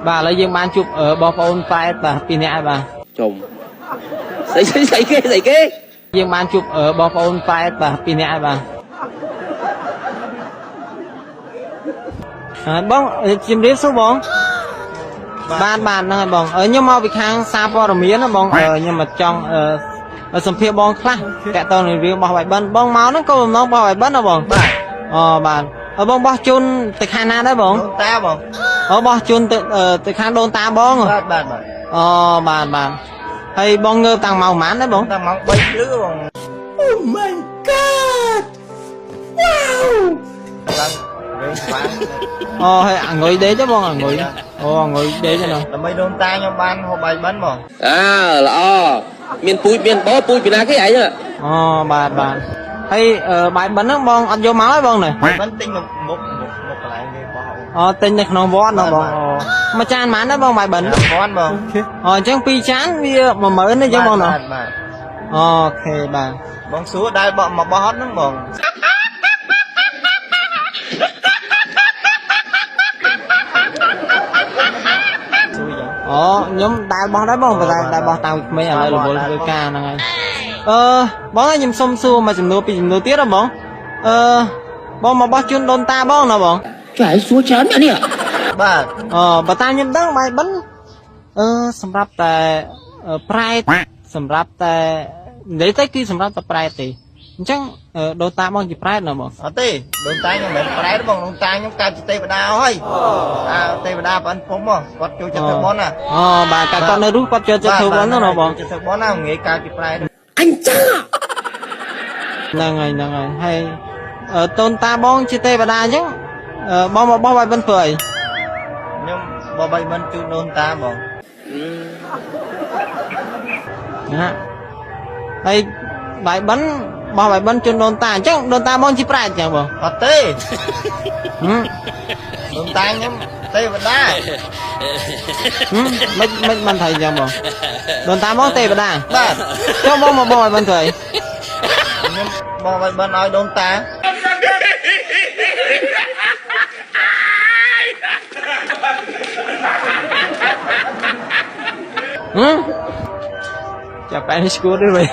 បាទឥឡូវយើងបានជួបបងប្អូនប្រែតបាទពីរនាក់ហើយបាទ ចុំស្អីស្អីស្អីគេស្អីគេ យើងបានជួបបងប្អូនប្រែតបាទពីរនាក់ហើយបាទហើយបងជំរាបសួរបងបាទបាទហ្នឹងហើយបងខ្ញុំមកពីខាងសារព័ត៌មានណាបងខ្ញុំមកចង់សម្ភាសបងខ្លះតាក់ទងនឹងរឿងបោះបាយបិណ្ឌបងមកហ្នឹងក៏បំណងបោះបាយបិណ្ឌណាបង បាទ អូបាទហើយបងបោះជូនទៅខាងណាដែរបង ដូនតាបង អូបោះជូនទៅទៅខាងដូនតាបងហ៎ បាទបាទបាទ អូបាទបាទហើយបងងើបតាំងម៉ោងប៉ុន្មានដែរបង តាំងម៉ោង3ភ្លឺបង Oh my god wow ឡើងវិញបាន អូហើយអងុយដេកទេបងអងុយអូអងុយដេកទេណា ដើម្បីដូនតាខ្ញុំបានហូបបាយបិណ្ឌបង អើល្អមានពូជមានបោពូជពីណាគេឯង អូបាទបាទហើយបាយបិណ្ឌហ្នឹងបងអត់យកមកទេបងណា បាយបិណ្ឌទិញនៅមុខមុខមុខកន្លែងគេបោះ អូទិញនៅក្នុងវត្តណាបងអូមួយចានប៉ុន្មានដែរបងបាយបិណ្ឌ 5000បង អូអញ្ចឹងពីរចានវា10000ទេអញ្ចឹងបងណា បាទបាទ OK បាទ បងសួរដែលបកមកបោះអត់ហ្នឹងបងសួរយ៉ាង អូខ្ញុំដែលបោះដែរបងប៉ុន្តែដែលបោះតាមក្មេងឥឡូវរវល់ធ្វើការហ្នឹងហើយអឺបងខ្ញុំសុំសួរមួយចំនួនពីរចំនួនទៀតហ៎បងអឺបងមកបោះជូនដូនតាបងណាបង ចុះឯងសួរច្រើនណាស់នេះ បាទ អឺបើតាមខ្ញុំដឹងបាយបិណ្ឌអឺសម្រាប់តែប្រែតសម្រាប់តែនិយាយទៅគឺសម្រាប់តែប្រែតទេអញ្ចឹងដូនតាបងជាប្រែតណាបង អត់ទេដូនតាខ្ញុំមិនមែនប្រែទេបងដូនតាខ្ញុំកើតជាទេវតាហើយអាទេវតាប្អិនពុំហ៎គាត់ចូលចិត្តធ្វើបុណ្យណា អូបាទកាលគាត់នៅរស់គាត់ចូលចិត្តធ្វើបុណ្យណាបង ចិត្តធ្វើបុណ្យណាងាយកើតជាប្រែទេ អញចា ហ្នឹងហើយហ្នឹងហើយហើយដូនតាបងជាទេវតាអញ្ចឹងបងមកបោះបាយបិណ្ឌធ្វើអី ខ្ញុំបបៃមិនជូនដូនតាបង ណាហើយបាយបិណ្ឌបោះបាយបិណ្ឌជូនដូនតាអញ្ចឹងដូនតាបងជាប្រែតអញ្ចឹងបង អត់ទេ ហឹម ដូនតាខ្ញុំទេវតា ហឹមមិនមិនមិនថៃអញ្ចឹងបងដូនតាបងទេវតា បាទ ចុះបងមកបងឲ្យបងធ្វើអី ខ្ញុំបបៃមិនឲ្យដូនតា ហឹមចាប់បែរនេះស្គួតទេវិញ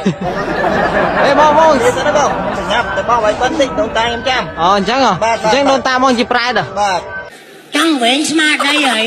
អេបងបង និយាយទៅណាបងខ្ញុំសញ្ញាប់ទៅបបៃមិនតិចដូនតាខ្ញុំចាំ អូអញ្ចឹងហ៎ បាទ អញ្ចឹងដូនតាបងជាប្រែតហ៎ បាទ ចង់វែងស្មារតីហើយ